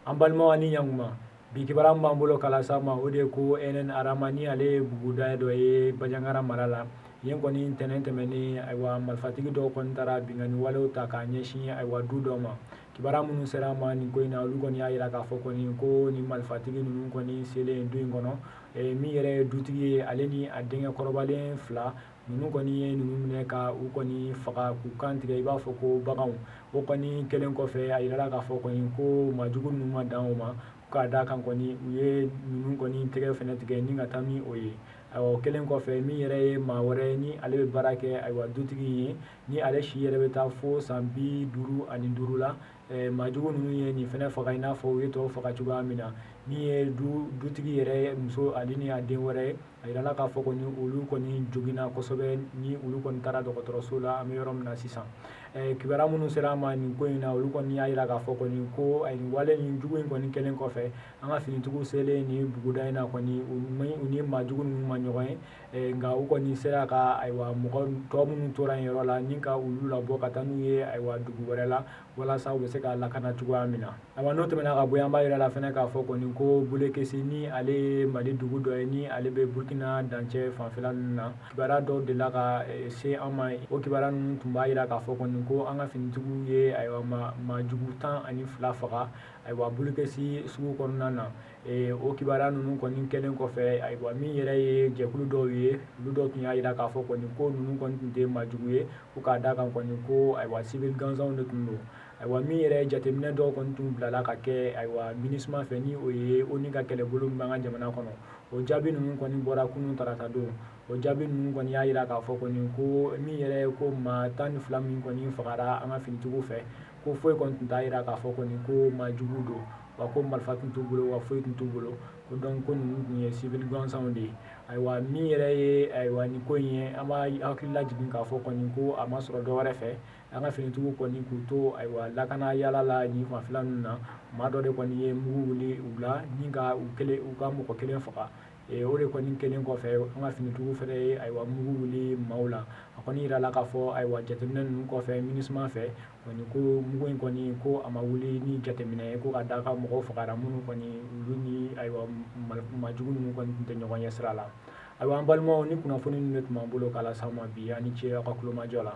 An balimaw, ani ɲankuma. Bi kibaruya min b'an bolo k'a las'aw ma, o de ye ko NN Arama, ni ale ye buguda dɔ ye Banjagara mara la yen kɔni, ntɛnɛn tɛmɛnen, ayiwa, marifatigi dɔw kɔni taara binkanni walew ta k'a ɲɛsin, ayiwa, du dɔ ma. Kibaruya minnu sera an ma nin ko in na, olu kɔni y'a jira k'a fɔ kɔni ko ni marifatigi ninnu kɔni selen du in kɔnɔ, min yɛrɛ ye dutigi ye, ale ni a denkɛ kɔrɔbalen fila ninnu kɔni ye ninnu minɛ ka u kɔni faga k'u kan tigɛ i b'a fɔ ko baganw. O kɔni kɛlen kɔfɛ, a yirala k'a fɔ kɔni ko maajugu ninnu ma dan o ma, k'a da kan kɔni u ye ninnu kɔni tɛgɛ fɛnɛ tigɛ ni ka taa ni o ye. Ayiwa, o kɛlen kɔfɛ, min yɛrɛ ye maa wɛrɛ ye ni ale bɛ baara kɛ, ayiwa, dutigi ye, ni ale si yɛrɛ bɛ taa fo san 55 la, maajugu ninnu ye nin fɛnɛ faga i n'a fɔ u ye tɔw faga cogoya min na. Min ye dutigi yɛrɛ muso ale ni a den wɛrɛ ye, a yirala k'a fɔ kɔni olu kɔni joginna kosɛbɛ, ni olu kɔni taara dɔgɔtɔrɔso la an bɛ yɔrɔ min na sisan. Kibaruya minnu sera an ma nin ko in na, olu kɔni y'a jira k'a fɔ kɔni ko nin wale nin jugu in kɔni kɛlen kɔfɛ, an ka finitigiw selen nin buguda in na kɔni, u ni maajugu ninnu ma ɲɔgɔn ye, nka u kɔni sera ka, ayiwa, mɔgɔ tɔ minnu tora yen yɔrɔ la ni ka olu labɔ ka taa n'u ye, ayiwa, dugu wɛrɛ la walasa u bɛ se ka lakana cogoya min na. Ayiwa, n'o tɛmɛna ka bɔ yen, an b'a yira la fɛnɛ k'a fɔ kɔni ko Bolekesi, ni ale ye Mali dugu dɔ ye ni ale bɛ Burkina dancɛ fanfɛla ninnu na, kibaruya dɔw delila ka se an ma. O kibaruya ninnu tun b'a yira k'a fɔ kɔni ko an ka finitigiw ye, ayiwa, maajugu 12 faga, ayiwa, Bolekesi sugu kɔnɔna na. O kibaruya ninnu kɔni kɛlen kɔfɛ, ayiwa, min yɛrɛ ye jɛkulu dɔw ye, olu dɔw tun y'a yira k'a fɔ kɔni ko ninnu kɔni tun tɛ maajugu ye, ko k'a da kan kɔni ko, ayiwa, civil gansanw de tun don. Ayiwa, min yɛrɛ ye jateminɛ dɔw kɔni tun bilala ka kɛ, ayiwa, MINUSMA fɛ, ni o ye ONU ka kɛlɛbolo min b'an ka jamana kɔnɔ, o jaabi ninnu kɔni bɔra kunun tarata don. O jaabi ninnu kɔni y'a jira k'a fɔ kɔni ko min yɛrɛ ye ko maa 12 min kɔni fagara an ka finitigiw fɛ, ko foyi kɔni tun t'a jira k'a fɔ kɔni ko maa jugu don, wa ko marifa tun t'u bolo, wa foyi tun t'u bolo, ko donc ko ninnu tun ye civil gansanw de ye. Ayiwa, min yɛrɛ ye, ayiwa, nin ko in ye, an b'a hakili lajigin k'a fɔ kɔni ko a ma sɔrɔ dɔ wɛrɛ fɛ, an ka finitigiw kɔni k'u to, ayiwa, lakana yala la nin fanfɛla ninnu na, maa dɔ de kɔni ye mugu wuli u la ni ka u kelen, u ka mɔgɔ kelen faga. O de kɔni kɛlen kɔfɛ, an ka finitigiw fɛnɛ ye, ayiwa, mugu wuli maaw la. A kɔni yirala k'a fɔ, ayiwa, jateminɛ ninnu kɔfɛ MINUSMA fɛ kɔni, ko mugu in kɔni, ko a ma wuli ni jateminɛ ye ko ka da kan mɔgɔw fagara minnu kɔni, olu ni, ayiwa, maajugu ninnu kɔni tun tɛ ɲɔgɔn ɲɛ sira la. Ayiwa, an balimaw, ni kunnafoni ninnu de tun b'an bolo k'a las'aw ma bi. Aw ni ce aw ka tulomajɔ la.